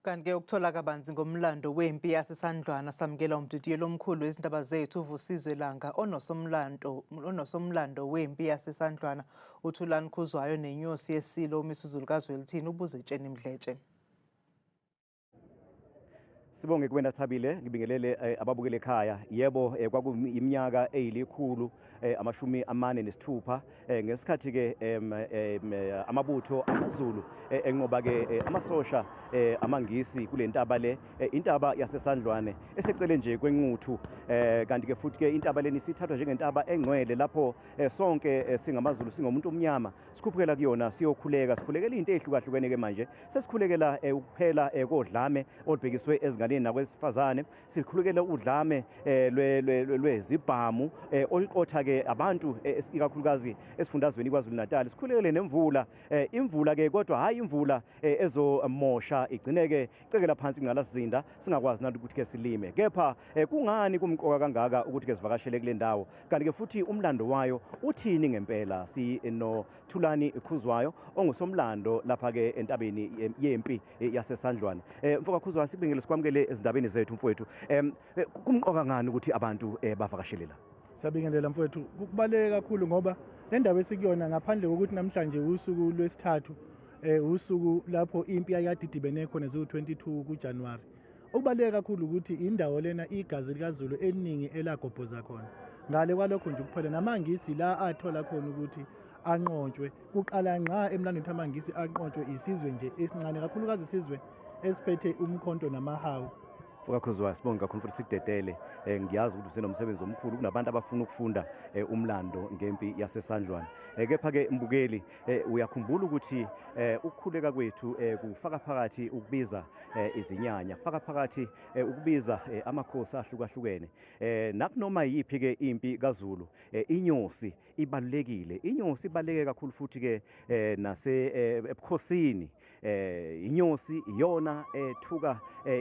Kanti-ke ukuthola kabanzi ngomlando wempi yaseSandlwana samukela umdidiyeli omkhulu wezindaba zethu uVusizwe Langa onosomlando wempi yaseSandlwana uThulani Khuzwayo nenyosi yeSilo uMisuzulu kaZwelithini uBuzetsheni Mdletshe. Sibonge kuwena Thabile, ngibingelele ababukele ekhaya. Yebo, kwakuyiminyaka eyilikhulu 46 ngesikhathi ke amabutho amaZulu enqoba ke amasosha amaNgisi kule ntaba le, intaba yaseSandlwane esecele nje kweNquthu. Kanti ke futhi ke intaba leni sithathwa njengentaba engcwele lapho sonke singamaZulu, singomuntu omnyama, sikhuphukela kuyona siyokhuleka, sikhulekela into ehlukahlukene. Ke manje sesikhulekela ukuphela kodlame olubhekiswe ezinganeni nakwesifazane, sikhulekela udlame lwezibhamu oluqotha ke abantu, ikakhulukazi esifundazweni KwaZulu Natal. Sikhulekele nemvula, imvula ke kodwa hayi imvula ezomosha igcine ke cekela phansi ingqalasizinda, singakwazi nathi ukuthi ke silime. Kepha kungani kumqoka kangaka ukuthi ke sivakashele kule ndawo? Kanti ke futhi umlando wayo uthini ngempela? Si no Thulani Khuzwayo ongusomlando lapha ke entabeni yempi yaseSandlwane. Mfoka Khuzwayo, sibingele, sikwamukele ezindabeni zethu mfowethu. Kumqoka ngani ukuthi abantu bavakashele la? Siyabingelela mfowethu. Kubaluleke kakhulu ngoba le ndawo esikuyona, ngaphandle kokuthi namhlanje usuku lwesithathu, usuku lapho impi yayikade idibene khona ziwu-22 kuJanuwari. Okubaluleke kakhulu ukuthi indawo lena igazi likaZulu eliningi elagobhoza khona. Ngale kwalokho nje kuphela, namaNgisi la athola khona ukuthi anqontshwe kuqala ngqa emlandweni, ukuthi amaNgisi anqontshwe isizwe nje esincane, kakhulukazi isizwe esiphethe umkhonto namahawu. Mfoka Khuzwayo, sibonge kakhulu futhi sikudedele. Ngiyazi ukuthi usenomsebenzi omkhulu, kunabantu abafuna ukufunda umlando ngempi yaseSandlwane. Kepha ke mbukeli, uyakhumbula ukuthi ukukhuleka kwethu kufaka phakathi ukubiza izinyanya, kufaka phakathi ukubiza amakhosi ahlukahlukene. Nakunoma yiphi ke impi kaZulu, inyosi ibalulekile. Inyosi ibaluleke kakhulu futhi ke nase ebukhosini. Inyosi iyona ethuka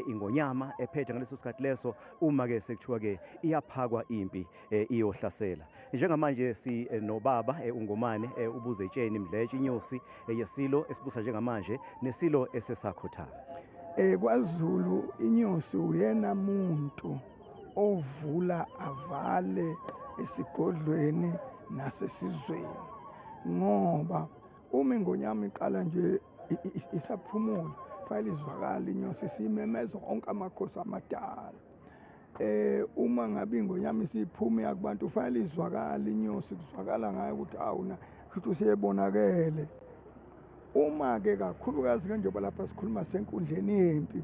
ingonyama ephethe ngaleso sikhathi leso uma ke sekuthiwa ke iyaphakwa impi iyohlasela. Njengamanje si nobaba uNgomane uBuzetsheni Mdletshe, inyosi yesilo esibusa njengamanje nesilo esesakhothama. KwaZulu inyosi uyena muntu ovula avale esigodlweni nasesizweni, ngoba uma ingonyama iqala nje isaphumula, fanele izwakala inyosi simemeza onke amakhosi amadala. Uma ngabe ingonyama isiphuma yakubantu, fanele izwakala inyosi, kuzwakala ngayo ukuthi awuna futhi useyebonakele. Uma ke kakhulukazi ke njengoba lapha sikhuluma senkundleni yempi,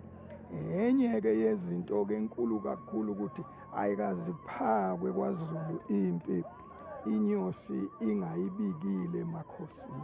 enye ke yezinto ke enkulu kakhulu ukuthi ayikaziphakwe kwaZulu impi inyosi ingayibikile emakhosini.